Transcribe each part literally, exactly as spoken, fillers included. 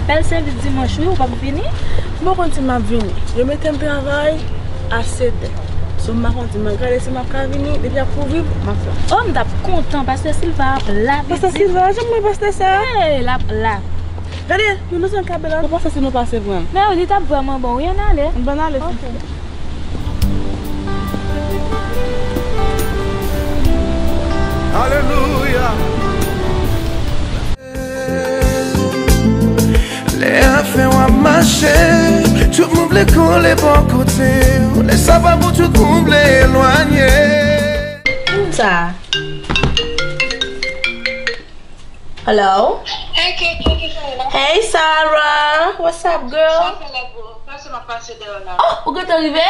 Bèl sèvis dimanch wi, ou p ap vini? M poko konn si m ap vini. Yo mete m travay a sèt è. So m pa konn si m ap gade si m ap ka vini, depi y ap kouvri m, m ap la. Oh, m t ap kontan, pastè Silva ap la. Pastè Silva, janm wè pastè sa? Hey, l ap la. Gade, nou bezwen kabe la, nou pase si nou pase pran. Men wi, li t ap vrèman bon wi, ann ale. Bon, ale. Ok. Alelouya. Lè afè w ap mache, tout moun vle kole bò kote w. Lè sa pa bon, tout moun vle elwanye. Sa. Hello? Hey, Kiki, Kiki, Kiki. Hey, Sarah. What's up, girl? Sa fè lè gwo. Pase m ap pase dèyè w la. Oh, ou gentan rive?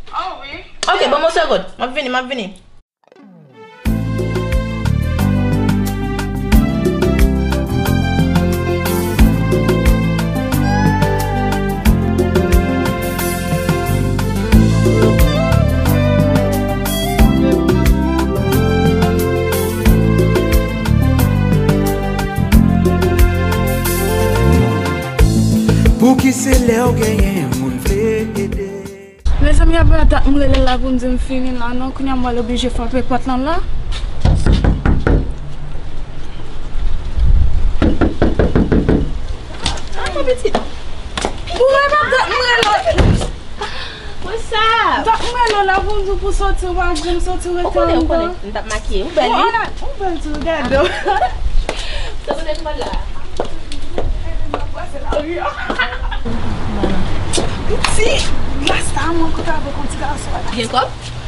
Oh, wi. Ok, ban m yon segonn. M ap vini, m ap vini. Pouki se lè w genyen moun vle ede? Mezanmi, apa dat m rele l la pou m di m fini la non. Kounye a m pral oblije frape pòt lan la. Apa pitit? Boure, apa dat m rele w? What's up? Dat m rele w la pou m di w pou soti, ou pa janm soti, ou rete anndan. Ou konnen, ou konnen. M t ap makiye. Ou bèl, wi. Ou bèl tou, gade w. Sa kote m pral la? Piti rasta mwen kote avèk yon ti gason la. Gen kòb?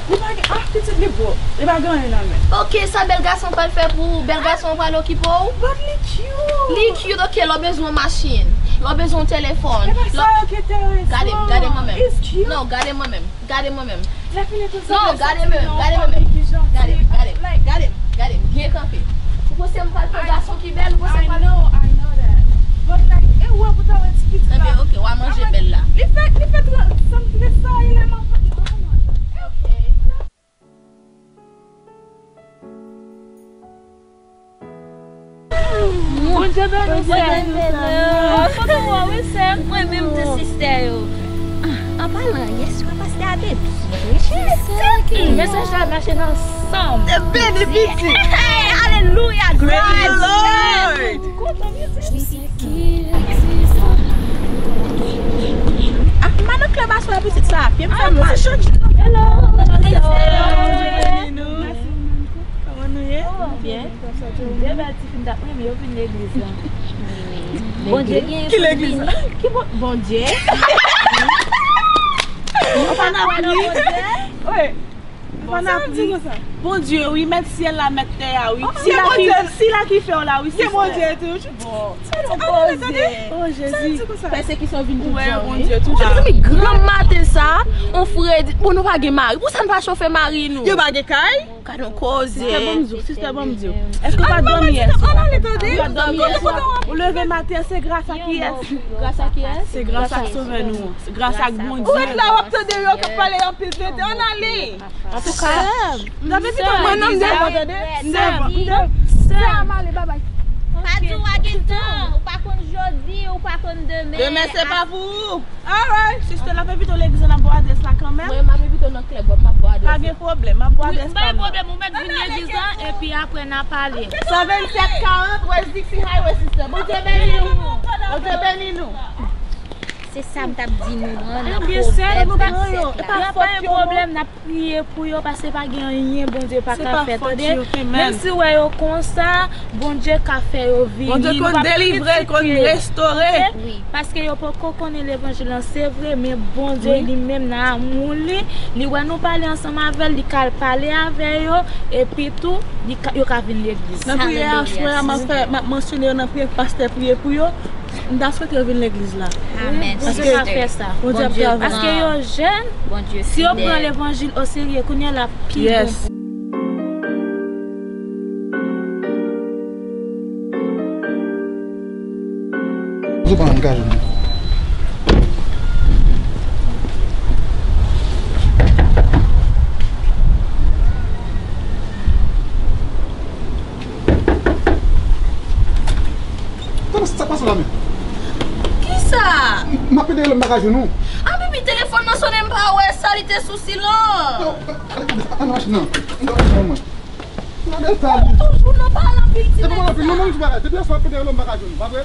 Li pa gen, ah, pitit li bro. Li pa gen anyen nan men. Ok, sa bèl gason pral fè pou ou? Bèl gason pral okipe w? But li cute. Li cute, ok, lè w bezwen yon machin, lè w bezwen yon telefòn. E pa sa yo ki enterese m. Gade m, gade mwen menm. It's cute. Non, gade mwen menm. Gade mwen menm. Non, gade mwen menm, gade mwen menm. Gade, gade, gade, gade, byen kanpe. Ou panse m pral pran gason ki bèl, ou panse m pral. I know, I know that. But like, e wè pou ta wè ti pitit la. Enben, ok, w a manje bèl la. Li fè, li fè trant, sanm trè sa, li lèman. Ok. Bondye beni w, sè. Oh, foto w, wi, sè. Mwen menm tou, sistè yo. An palan, yèswa pastè a te byen jwe, cheri. Mesaj la mache nan san m. Te beni, pitit. Hey, alelouya, glwa a Dye. Praise the Lord. Ah, madanm klèb aswè a pitit sa, pye m fè mal. Hello. Hello. Kòman nou ye? Oh, byen. De bèl tifi m t ap renmen yo vin legliz la. Bondye gen ki legliz la? Ki bon, Bondye? Ou pa nan pri? Wi. Ou pa nan pri? Bondye, wi, mèt syèl la, mèt tè a, wi. Sila ki, sila ki fè w la, wi, sistè. Bondye tou. Bon. Oh, Jezi. Pèsekisyon vin tout jan, wi. Ou wè, Bondye tou. Mezanmi, granm maten sa, on frè di, bon, nou pa gen mari. Pou sa n pa chofe mari nou? Yo pa gen kay? Gade yon koze. Sistè, ban m di w, sistè, ban m di w. Èske w pa dòmi yè swa? Ou pa dòmi yè swa? Ou leve maten, se gras a kiyès? Gras a kiyès? Se gras ak Sovè nou an. Se gras ak Bondye. Ou ret la, w ap tande yo k ap pale anpil tenten. Ann ale. Antouka, m t ap envite w mwen non, m devan, tande. M devan, m devan. Sè a m ale, babay. Pa di w pa gen tan, ou pa konn jodi, ou pa konn demen. Demen se pa pou ou. Alright, sister, n ap envite w legliz la, n ap ba w adrès la kanmenm. Mwen, m ap envite w nan klèb, m ap ba w adrès la. Pa gen pwoblèm, m ap ba w adrès la. Pa gen pwoblèm, ou mèt vin legliz la, epi apre n a pale. San vennsèt karant West Dixie Highway, sister. Bondye beni nou. Bondye beni nou. Se sa m t ap di nou an, nan Pwovèb vennsèt la. Pa gen pwoblèm, n ap priye pou yo, paske pa gen anyen Bondye pa ka fè, tande. Menm si w wè yo konsa, Bondye ka fè yo vini. Bondye konn delivre, konn restore. Paske yo poko konnen levanjil lan, se vre, men Bondye li menm nan amou li, li wè nou pale ansanm avè l, li ka al pale avè yo, epi tou, li ka, yo ka vin legliz. Nan priyè aswè a, m ap fè, m ap mansyone yo nan priyè, pastè priye pou yo. M ta swete yo vin legliz la. Amèn. Bondye ka fè sa. Bondye ap travay. Paske yo jèn, si yo pran levanjil oserye, kounye a l ap pi bon. Di kòman m ka jwenn li. Kòman sa pase la menm? Sa? M ap pede rele m pa ka jwenn ou. A, epi telefòn nan sonnen, m pa wè sa, li te sou silans. Yo, ale, ale, ale machin nan. M dòmi nan mwen. Gade sa, li. Toujou nan pale anpil ti mesaj. E pa pale anpil, non, non, ti bagay. Depi yè swa m ap pede rele m pa ka jwenn ou, pa vre?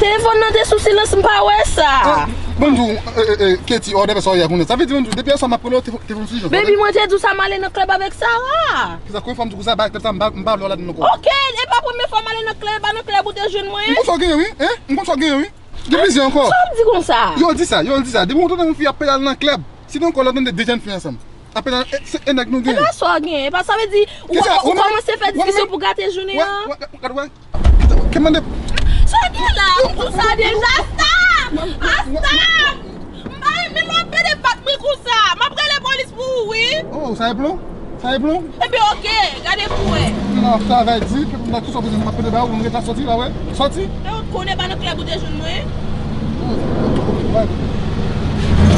Telefòn nan te sou silans, m pa wè sa. Ah, bon, di w, eh, eh, eh, Katie, ò, dèpè sa w ye a kounye a. Sa vle di, bon, di w, depi yè swa m ap rele w, te, te fon sou silans. Baby, mwen te di w sa, m ale nan klèb avèk Sarah. Kisa, konbyen fwa m di w konsa, bay klèb sa, m pa, m pa vle w ladann ankò. Ok, e pa premye fwa m ale nan klèb, e pa nan klèb ou te jwenn mwen. M konn sa w genyen, wi, en? M konn sa w genyen, wi. Gen plizyè ankò. Sa w ap di konsa? Yo di sa, yo di sa. Depi w tande yon fi ap pale al nan klèb, si nou ankò lè w tande de jèn fi ansanm. Ap pale al, e, se, e nèg nou genyen. E pa sa w genyen, e pa sa vle di, ou, ou kòmanse fè diskisyon pou gate jounen an. Wè, wè, wè, wè. Ke mande. Sa gen la, m di w sa deja, stop! Ah, stop! M pa renmen lè w ap pede bat mwen konsa. M ap rele polis pou ou, wi. Oh, sa e plon? Sa e plon? Ebyen, oke, gade pou wè. M ap travay di, m ap tout sa w bezwen, m ap pede ba ou, m gentan sòti la, wè. Sòti. E ou t konnen pa nan klèb ou te jwenn mwen? Oh, oke, oke, oke, oke.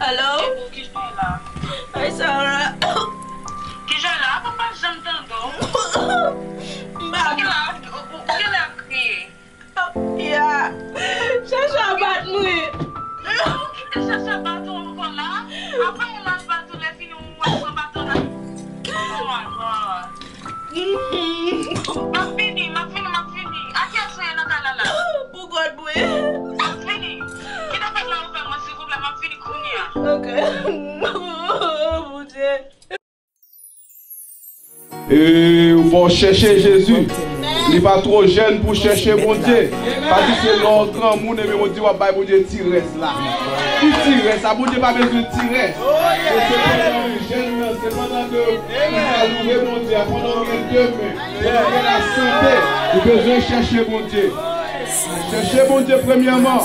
Alo? Kijan w la? Ay, Sarah. Kijan w la? Apa pa janm tande w? M pa. Ou gen lè, ou, ou gen lè ap kriye. Ya. Chacha bat mwen. Ou kite Chacha bat ou ankò la? Apa l al bat ou lè fini ou wè pran baton la? Oh my God. M ap vini, m ap vini, m ap vini. A ki yas ou ye nan kay la la? Pou God mwen. M ap vini. Kite pòt la ouvè mwen silvouplè, m ap vini kounye a. Ok. Bondye. E, bon, chèche Jezi. Li pa twò jèn pou chèche Bondye. Pa di se lè w granmoun, ebyen, Bondye w ap bay Bondye ti rès la. Ki ti rès la? Bondye pa bezwen ti rès. Se sepandan ou jèn nan, sepandan ke ou ka louwe Bondye a, pandan ou gen de men, pandan ou gen lasante, ou bezwen chèche Bondye. Chèche Bondye premyèman.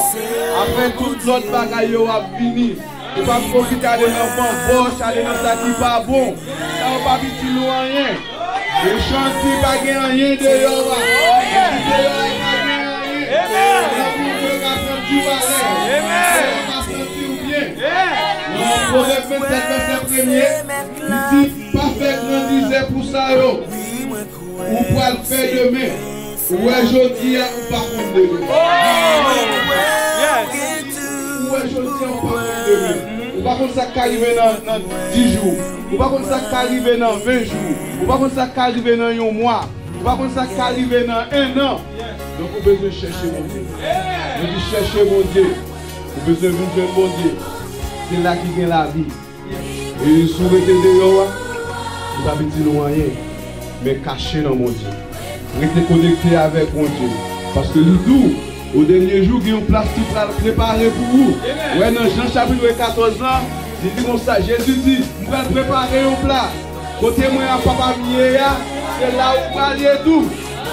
Apre tout lòt bagay yo ap vini. Ou p ap pwofite ale nan banbòch, ale nan sa ki pa bon. Sa yo p ap itil ou anyen. Mechanti pa gen anyen deyò a. Mechanti deyò a pa gen anyen. Nan Bondye w ka santi w alèz. Bondye w ka santi w byen. Nan Pwovèb vennsèt vèsè premye, li di, pa fè gran mizè pou sa yo ou pral fè demen. Ou wè jodi a, ou pa konn demen. Ou wè jodi a, ou pa konn demen. Ou pa konn sa k ka rive nan, nan dis jou. Ou pa konn sa k ka rive nan ven jou. Ou pa konn sa k ka rive nan yon mwa. Ou pa konn sa k ka rive nan en an. Donk, ou bezwen chèche Bondye. Mwen di chèche Bondye. Ou bezwen vin jwenn Bondye. Se la ki gen lavi. E si w rete deyò a, li p ap itil ou anyen. Men kache nan Bondye. Rete konekte avèk Bondye. Paske li di w, o dènye jou, gen yon plas ki pral prepare pou ou. Wè nan Jan chapit katòz lan, li di konsa, Jezi di, m pral prepare yon plas. Kote mwen ak Papa m ye a, se la ou pral ye tou.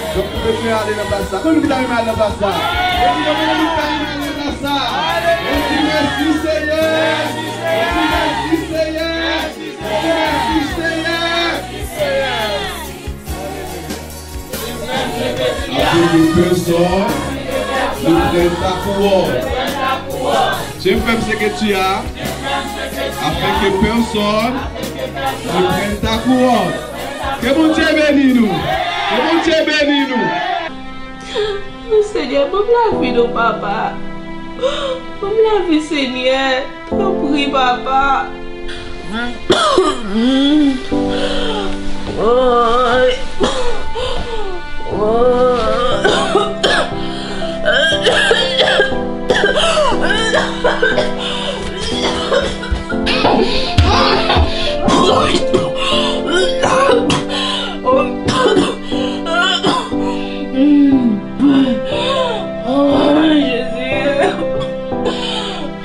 Donk, ou bezwen ale nan plas sa. Konbyen moun ki ta renmen al nan plas sa? Konbyen moun ki ta renmen al nan plas sa? Mèsi, Seyè. Mèsi, Seyè. Mèsi, Seyè. Afin que personne ne prenne ta couronne. Dieu ferme ce que tu as, afin que personne ne prenne ta couronne. Ke Bondye beni nou. Ke Bondye beni nou. Senyè, ban m lavi non, papa. Ban m lavi, Senyè. Tanpri, papa. Woy. Woy. Ay, Jezi.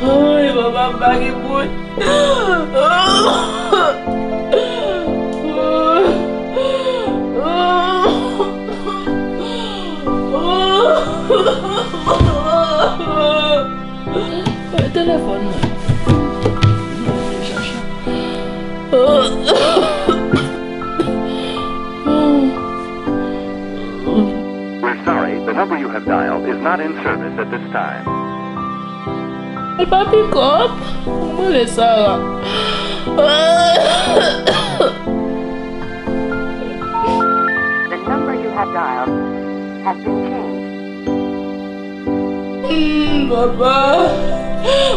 Ay, papa, m pa Reboot. Telefòn nan. We're sorry, the number you have dialed is not in service at this time. Li pa pick up. Mwen rele Sarah. The number you have dialed has been changed. Hmm, papa.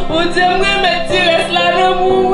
Bondye, m renmen ti rès la nan men w.